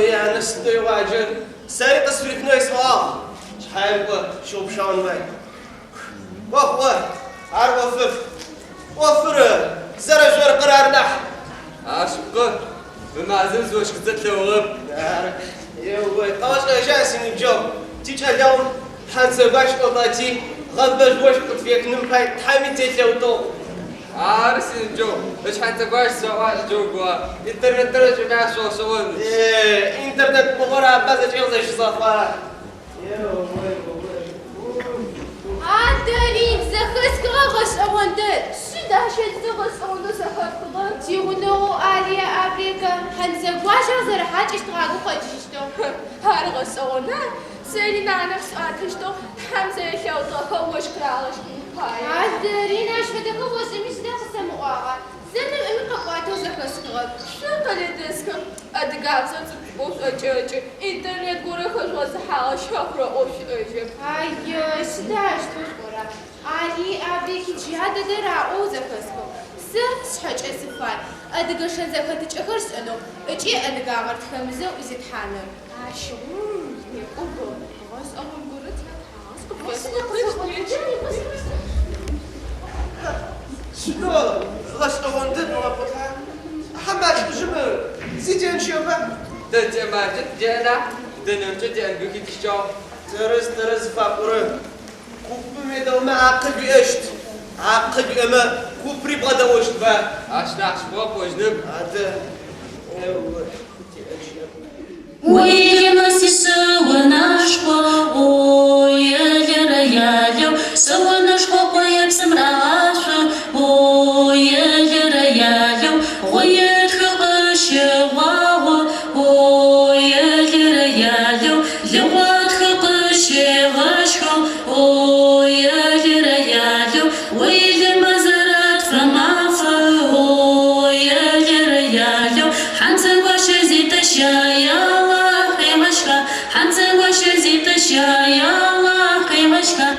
янэ сыдэу игъуаджэ, сэри къысфырихынэу есӏогъагъ. Шъхьаем кӏо, щыгъупшагъэн фай. Кӏо, хъугъэ, ар ӏофэп. ӏофыр зэрэжъоркъыр ары нахь. Ар шъыпкъэ, мы мазэм зы ощхыцэ тлъэгъугъэп. Ары. Еууй, къэошӏэжьа, синыбджэгъу, тикӏэлэгъум Хьанцэгуащ тӏогъати, гъэбэжъу ощх къытфехыным пай Тхьэми телъэӏутыгъ. Ары, синыбджэгъу, ыкӏ Хьанцэгуащ зыфаӏуагъэр джы огугъа, интернетыр ыкӏымэ ашӏогъэшӏэгъон. Е, интернет мыгъор арба зэкӏэ къызэщызгъэхъуагъэр. Адэ, Рим, зэхэсхыгъэ гъэшӏэгъон дэд. Сыд ащ фэдизэу гъэшӏэгъонэу зэхэпхыгъэр? Тигъунэгъоу Алия Абрекэ Хьанцэгуащэр къызэрэхьакӏэщтыгъэ агу къэкӏыжьыщтыгъ. Ар гъэшӏэгъона? Сэри нанэм сӏуатэщтыгъ Тхьэм зэрелъэӏутыгъэхэр ощх рагъэщхыным пае. Адэ, Рин, ащ фэдэхэр ошӏэми сыда къысэмыӏуагъа? Зэ нэмыӏэми къэпӏуатэу зэхэсхыгъэп. Шъо къэлэдэсхэм адыгабзэр цӏыкӏу-цӏыкӏоу шъуӏэкӏэкӏы, интернет горэ хэжъугъэзыхьагъэ щэхъурэ ӏоф шъуиӏэжьэп. Ай, сыда ащтэу шъуӏора? Али Абреки джа дэдэр аӏоу зэхэсхыгъ. Сэ сшъхьэкӏэ сыфай адыгэ шэн-зэхэтыкӏэхэр сшӏэнэу ыкӏи адыгагъэр тхэмызэу зетхьанэу. Ащыгъум некӏо, гъэшӏэгъон горэ тятхьагъэшӏ къыпфэсӏотэщт. Сыдэу гъэшӏэгъон дэд мы къэпӏотагъэр. Хьамал лӏыжъым зи тенчъэба? Тэ тиамалкӏэ тыдеӏэна, дэнэмкӏэ деӏэнбыхи тищыкӏагъ. Тэрэз, тэрэз зыфапӏорэр. Купым уедэӏумэ акъыл уиӏэщт. Акъыл уиӏэмэ, купри бгъэдэӏощтба? Ащ нахь шъыпкъэ пӏожьынэп. Адэ, еу, тиӏэжьынэп. Уилымэ сишъэо нашхъо, ой, елэрэ-ялэу, Шъэо нэшхъо къоепсым рагъашъо, ой, елэрэ-ялэу, Гъоетхы къыщэгъуагъо, ой, елэрэ-ялэу, Лыгъотхы къыщегъэщхыу, ой, елэрэ-ялэу, Уилымэ зэрэтфэмафэ, ой, елэрэ-ялэу, Хьанцэгуащэ зитэща, ялахь, къегъэщха, Хьанцэгуащэ зитэща, ялахь, къегъэщха.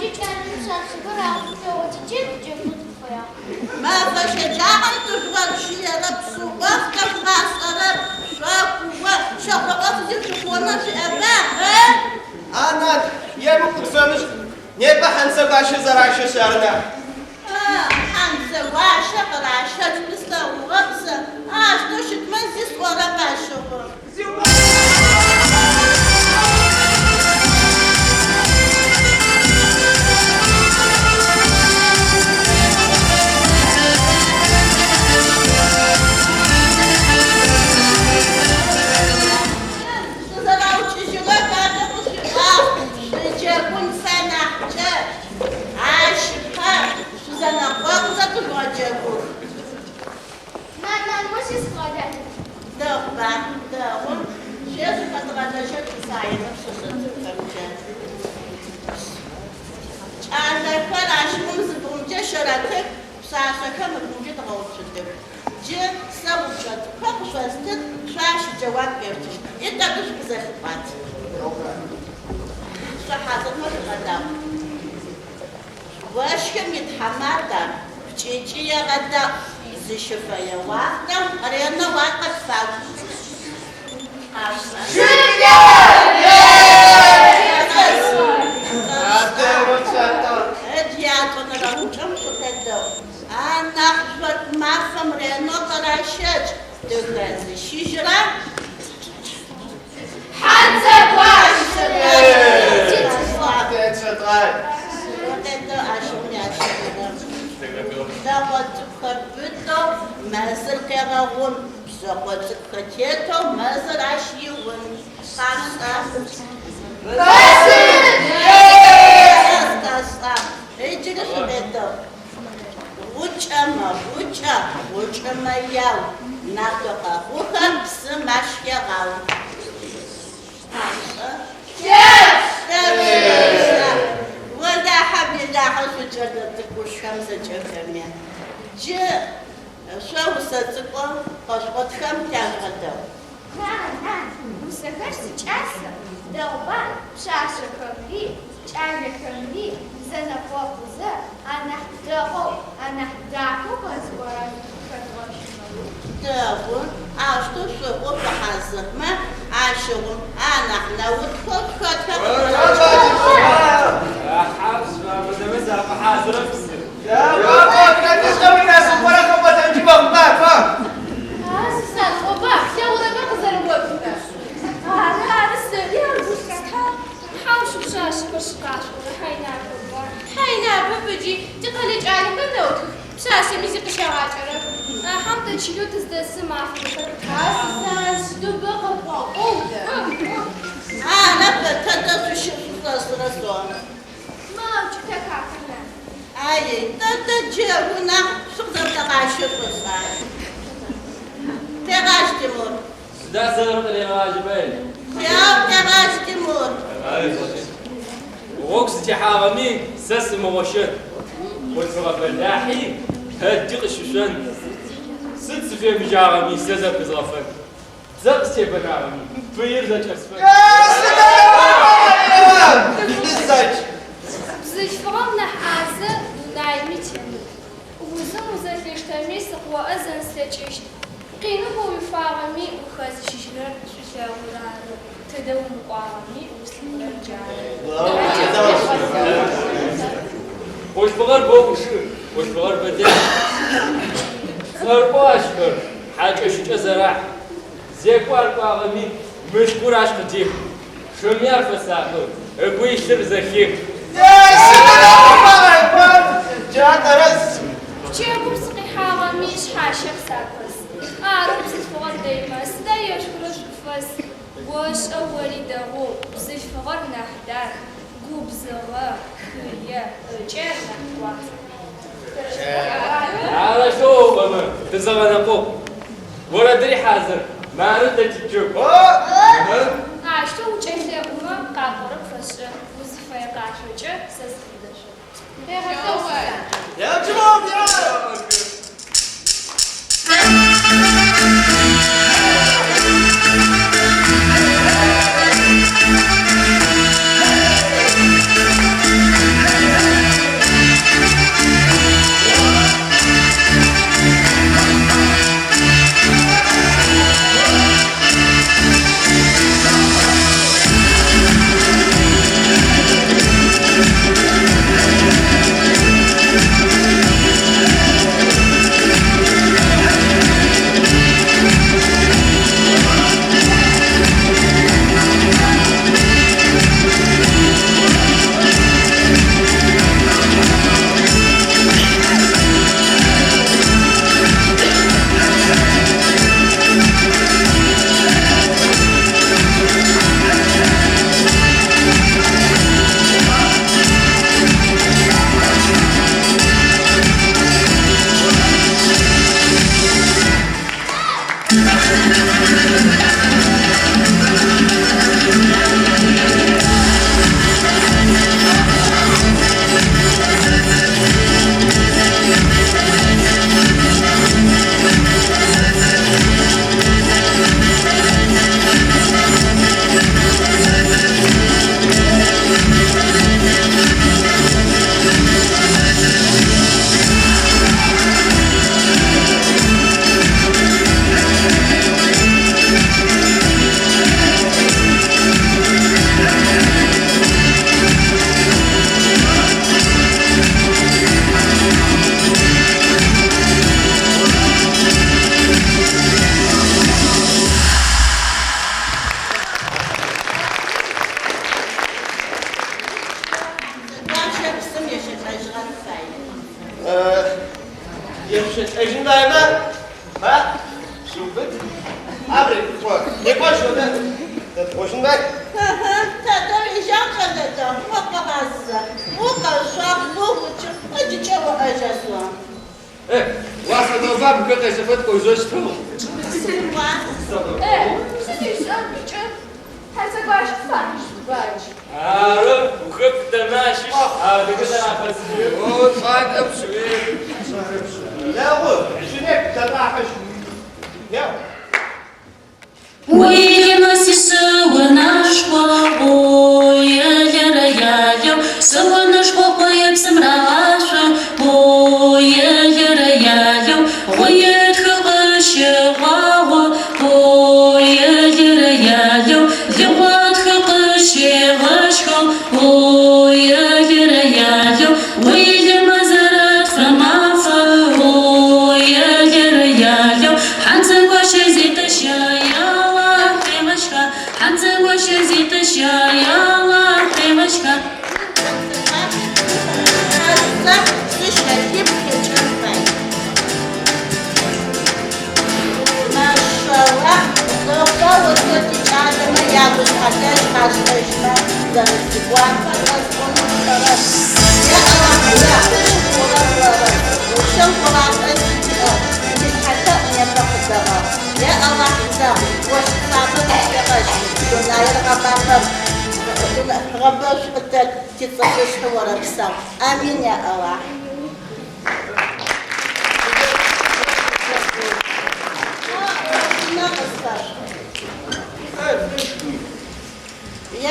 Джы кӏалэми пшъашъэхэр агъэпсэугъэти тыджэгунэу тыфэягъ. Мэфэ щэджагъом тыжъугъэчъыерэп, шъуӏоф тэжъугъашӏэрэп, шъокуо, шъэхъо ӏоф зи шъухъонэу шъуиӏэба, ы? А нан, емыкӏу къытфэмышӏ, непэ Хьанцэгуащэ зэращэшъ ары нахь. А, Хьанцэгуащэ къыращэкӏ слъэгъугъэп сэ, аущтэу щытмэ зи сӏорэп ащыгъум. Сызэраукӏыжьыгъэ фэдэ къышъуиӏуагъ, шъуджэгун сэ нахькӏэ. Ащ ыпэ шъузэнэкъокъузэ тыжъугъэджэгух. Нан, нан, мо си сыгъэлат. Дэгъуба, дэгъу. Шъо зыхэдгъэлэжьэн тыфаемэ пшъэшъэ цӏыкӏухэмкӏэ. Кӏалэхэр ащыгъум зы бгъумкӏэ щэрэтых, пшъашъэхэр мы бгъумкӏэ дгъэуцутых. Джы сэ упчӏэ цӏыкӏухэр къышъостыт, шъо ащ джэуап ешъутыщт. Етӏанэ шъукъызэлъыкӏуат. Шъухьазырмэ шъукъэдаӏу. Ощхым итхьамат ар, пкӏыкӏи егъэдэӏу, зыщыфэе уахътэм ренэу ар къыпфакӏу. Ыд ятӏонэрэ упчӏэм шъукъедэӏу. Анахь жъоркъ мафэм ренэу къыращэкӏ, тыхэзыщыжьырэ Хьанцэгуащ! Лъэкъо цӏыкӏухэр пытэу мэзыр къегъэгъун, Бжъэкъо цӏыкӏухэр тетэу мэзыр ащ иун. Къашӏа? Къашӏа? Ыджыри шъукъедэӏу. Гъукӏэмэ гъукӏэ, гъучӏымэ яу, Нартэу къэхъухэр псым ащ хегъау. Къашӏэ? Олахьэ билахьэ шъукӏэлэ цӏыкӏушхэм зэкӏэхэми. Джы шъо усэ цӏыкӏоу къэшъуӏотхэм тяжъугъэдэӏу. Нан, нан, усэхэр сикӏасэх, дэгъуба, пшъашъэхэмри, кӏалэхэмри зэнэкъокъузэ, анахь дэгъоу, анахь дахэу къэзыӏорэр къыхэдгъэщымэ. Дэгъу, аущтэу шъуӏо шъухьазырмэ, ащыгъум анахь нэутхэу шъухэтхэр А, Сусан, ӏоба, плъэгъурэба къызэрэоплъырэр? Ары, ары, сэри ар гу лъыстагъ. Хьау, шъупшъашъэхэр шъукъашӏорэ хьайнапэба. Хьайнапэп ыджи, тикъэлэ кӏалэхэр нэутхых, пшъашъэми зи къыщагъакӏэрэп. Ахьам тэ чылэу тыздэсым афэдэхэр А, Сусан, сыдэу бэ къэпӏуагъ, ӏоу дэ. Арэп, тэдэ шъущышъушӏэсырэ шъо? Мэукӏытэх ахэр нан. Ай, тэ тэ джэгу нахь шъукъызэблэгъащэ шъошӏа? Тегъащ, Тимур. Сыда сэрым къырегъажьэмэ? Яу, тегъащ, Тимур. Гъогу сытехьагъэми, сэ сымыгъощэн. Хъулъфыгъэ бэлахьи тэди къысщышъон. Сыд сыфемыжьагъэми, сэ зэпызгъэфэн. Дзэ къыстебэнагъэми, пыир зэкӏэсфэн. Бзылъфыгъэм нахь ӏазэ дунаими темыт. Узым узэлъиштэми сыкъыоӏэзэн слъэкӏыщт. Къиным къыуифагъэми ухэзыщыжьырэр шӏулъэгъур ары, тыдэ умыкӏуагъэми узлъыкӏорэр джары. Хъулъфыгъэр боу ӏушы, хъулъфыгъэр бэдел. Цӏэрыӏо ащ хэр, хьакӏэщыкӏэ зэрахь. Зекӏо ар кӏуагъэми, мылъкур ащ къыдих. Шыми ар фэсакъы, ыгу илъыр зэхих. Пчэгум сыкъихьагъэми, шъхьащэ къысапэс. Ары, бзылъфыгъэр дэймэ, сыда ешхырэ шӏуфэс? Ошӏэ ори дэгъоу, бзылъфыгъэр нахь дах, губзыгъэ, хые, ыкӏэ нахь гуахь. Арэущтэу оӏомэ, тызэгъэнэкъокъу. Орэдыри хьазыр, мары тэ тиджэгу. Аущтэу укӏэлъэӏумэ, къапӏорэр пфэсшӏэн, узыфэе къашъокӏэ сэ сыфэдэшъоп. Къегъэлъэгъу, Сусан. Епщэлӏэжьын фаемэ, ма, шъыубыт. Абри, кӏо, некӏо, шъодэ. Тэ тыкӏожьын фай. Ыхьы, тэдэ уежьагъ, кӏэлэ дэгъу, о къэгъазэ. Укъэшъуагъ, уукӏыгъ, ыджыкӏэ оӏэжьа сӏо. Э, уасэ дэгъуба мыхэр къещэфэ тыкӏожьыщтэу. Сыд уас? Э, сыд ишӏэн ыкӏэ? Хьанцэгуащэ фахьыщтба джы? Ары, ухэп тэмэ ащыщ, адыгэ зэрапэсыжьы. О, пшӏадэм шъуе. Дэгъу, шъунеп, тэ тӏахьыщт. Еу. Уилымэ сишъэо нашхъо, ой-елэрэ-ялэу, шъэо нэшхъо къоепсым рагъашъо, ой-елэрэ-ялэу, гъуетхы къыщегъуагъо, ой-елэрэ-ялэу, лыгъуатхы къыщегъэщхэу, ой-елэрэ-ялэу, уилымэ зэрэтфэмафэ, ой-елэрэ-ялэу, Хьанцэгуащэ зетӏэща, яла, хъемэшха, Хьанцэгуащэ зетӏэща, яла, хъемэшха. Сэ сыщэлъибл текӏын фай. Машаллахь, дэгъоу ытэ тикӏалэмэ ягушъхьэлэжь къашӏэжьмэ зэрэсигуапэр къэсӏонэу сшӏэрэп. Е Алахь закъу, хъурэр оры. Ушъэу хъугъашӏэ тиӏэу, титхьэлъэӏу непэ къыдэгъэхъу. Е Алахь закъу, ощх фабэ къытфегъэщх, дунаир гъэмафэм гъэбэжъу къытэт, тицӏыфышъхьи орэпсэу. Амин, я Алахь. О, къысфэшӏ.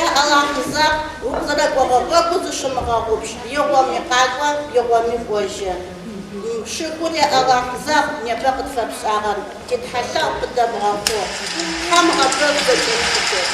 Е Алахь закъу, укъызэрэкӏогъэ гъогу зыщымыгъэгъупш, игъоми къакӏо, игъоми кӏожьы. Шыкур, е Алахь закъу, непэ къытфэпшӏагъэр, титхьэлъэӏу къыдэбгъэхъу. Тхьэм гъэбэжъу зэкӏэми къытет.